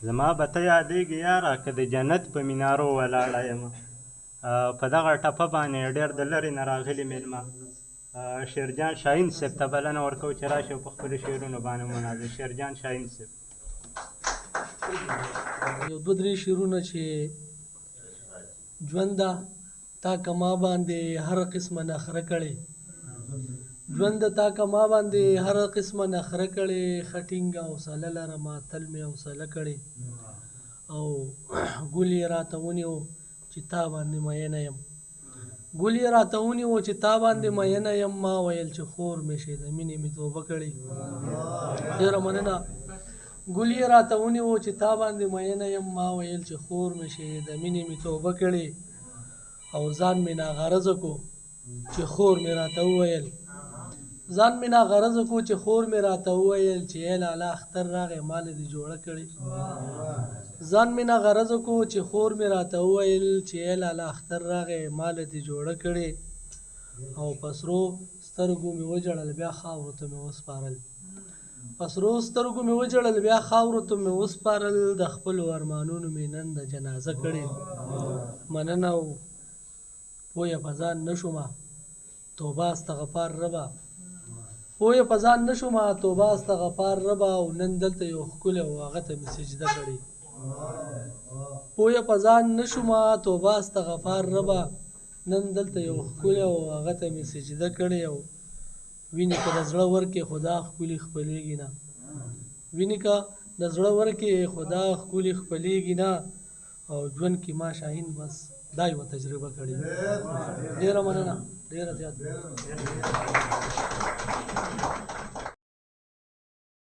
زما به ته یادېږې یاره که د جنت په مینارو ولاړه یم. په دغه ټپه باندې ډېر د لرې نه راغلي مېلمه شیرجان شاهین صاحب ته بلنه ورکوو چې راشي او په خپلو شعرونو باندې منازع. شیرجان شاهین صاحب. یو دوه درې شعرونه چې ژونده تا که ما باندې هر قسمه نخره کړې، ژونده تا که ما باندې هر قسمه نخره کړې، ښه ټینګه حوصله لرمه تل مې حوصله کړې، او ګل یې راته ونیو چې تا باندې مینه یم، ګل یې راته ونیو چې تا باندې مینه یم، ما ویل چې خور مې شې د مینې مې توبه کړې. ډېره مننه. ګل یې راته ونیو چې تا باندې مینه یم، ما ویل چې خور مې شې د مینې مې توبه کړې، او ځان مې ناغرضه کو چې خور مې راته وویل، ځان مې ناغرضه کو چې خور مې راته وویل چې ای لالا اختر راغی مال دې جوړه کړې. ځان مې ناغرضه کو چې خور مې راته وویل چې ای لالا اختر راغی مال دې جوړه کړې، او په سرو سترګو مې وژړل بیا خاورو ته مې وسپارل، په سرو سترګو مې وژړل بیا خاورو ته مې وسپارل، د خپلو ارمانونو مې نن د جنازه کړې. مننه. او پوهه په ځان نه شومه توبه استغفار ربه، پوهه په ځان نه شومه توبه استغفار ربه، او نن دلته یو ښکلی او هغه ته مې سجده کړې. پوهه په ځان نه شومه توبه استغفار ربه، نن دلته یو ښکلی او هغه ته مې سجده کړې. او وینې که د زړه ورکې خدا ښکلي خپلېږي نه، وینې که د زړه ورکې خدا ښکلي خپلېږي نه، او ژوند کې ما شاهین بس دا یوه تجربه کړې. ډېره مننه، ډېره زیاته.